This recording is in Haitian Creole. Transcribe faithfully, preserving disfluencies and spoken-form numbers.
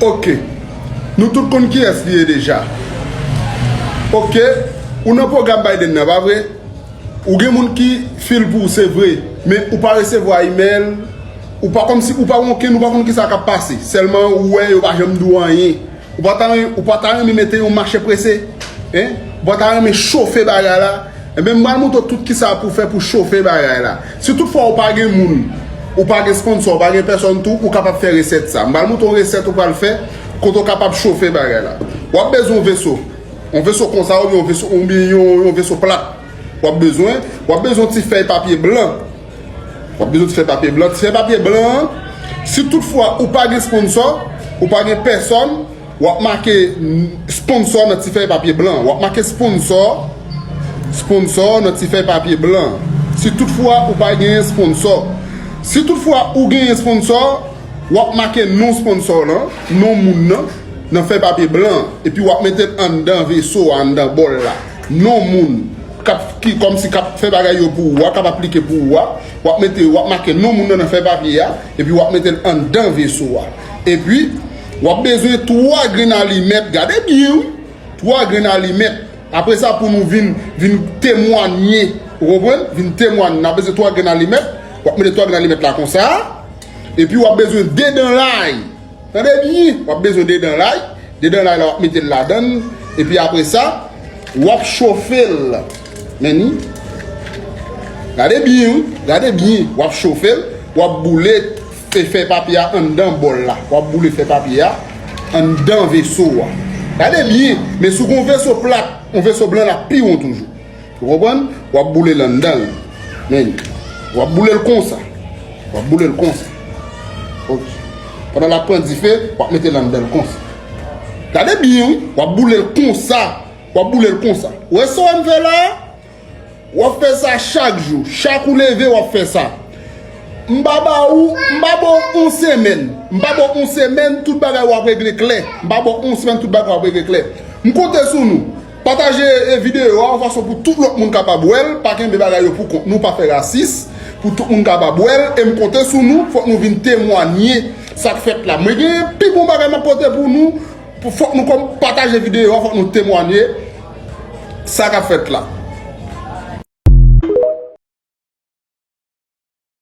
Ok. Nou tout konn kiyès li ye deja. Ok. Ou nan pwogram Biden nan, pa vre? Ou gen moun ki fil pou ou, se vre. Men ou pa resevwa imèl. Ou pa kòmsi, ou pa wonken, ou pa konn kisa k ap pase. Sèlman ou wè yo pa janm di w anyen. Ou pa ta, ou pa ta renmen mete yon mache prese? Hein? Ou pa ta renmen chofe bagay la? Enben, m pral montre w tout kisa pou w fè pou chofe bagay la. Si toutfwa ou pa gen moun, ou pa gen sponsò, ou pa gen pèsòn tou, ou kapab fè resèt sa. M pral montre w resèt ou pral fè, kote w kapab chofe bagay la. W ap bezwen yon veso. Yon veso konsa, oubyen yon veso, oubyen yon, yon veso plat. W ap bezwen, w ap bezwen ti fèy papye blan. W ap bezwen ti fèy papye blan. Ti fèy papye blan an, si toutfwa ou pa gen sponsò, ou pa gen pèsòn, w ap make sponsò nan ti fèy papye blan. W ap make sponsò, sponsò nan ti fèy papye blan. Si toutfwa ou pa genyen sponsò. Si toutfwa ou genyen sponsò, w ap make non sponsò lan, non moun nan, nan fèy papye blan. Epi w ap mete l anndan veso a, anndan bòl la. Non moun k ap, ki kòmsi k ap fè bagay yo pou ou a, k ap aplike pou ou a. W ap mete, w ap make non moun nan nan fèy papye a, epi w ap mete l anndan veso a. Epi, w ap bezwen twa grenn alimèt, gade byen wi, twa grenn alimèt. Apre sa, pou nou vin, vin temwanye, ou konprann? Vin temwanye, n ap bezwen twa grenn alimèt, w ap mete twa grenn alimèt la konsa, epi w ap bezwen de dan lay. Tande byen, w ap bezwen de dan lay. De dan lay la, w ap mete l ladan l. Epi apre sa, w ap chofe l. Men ni. Gade byen, wi. Gade byen. W ap chofe l. W ap boule e fèy papye a anndan bòl la. W ap boule fèy papye a anndan veso a. Gade byen. Men si w gen yon veso plat, yon veso blan, l ap pi bon toujou. Ou konprann? W ap boule l anndan l. Men, w ap boule l konsa. W ap boule l konsa. Ok. Pandan l ap pran dife, w ap mete l anndan l konsa. Gade byen, wi. W ap boule l konsa. W ap boule l konsa. Ou wè sa w wè m fè la a? W ap fè sa chak jou. Chak ou leve, w ap fè sa. M pa ba ou, m pa ba w yon semèn. M pa ba w yon semèn, tout bagay w ap regle klè. M pa ba w yon semèn, tout bagay w ap regle klè. M konte sou nou. Pataje e, videyo a yon fason pou tout lòt moun kapab wè l, pa kenbe bagay yo pou kont nou, pa fè rasis, pou tout moun kapab wè l, e m konte sou nou, fòk nou vin temwanye sa k fèt la. Mwen gen pi bon bagay m ap pote pou nou, pou, fòk nou kòm pataje videyo a, fòk nou temwanye sa k ap fèt la.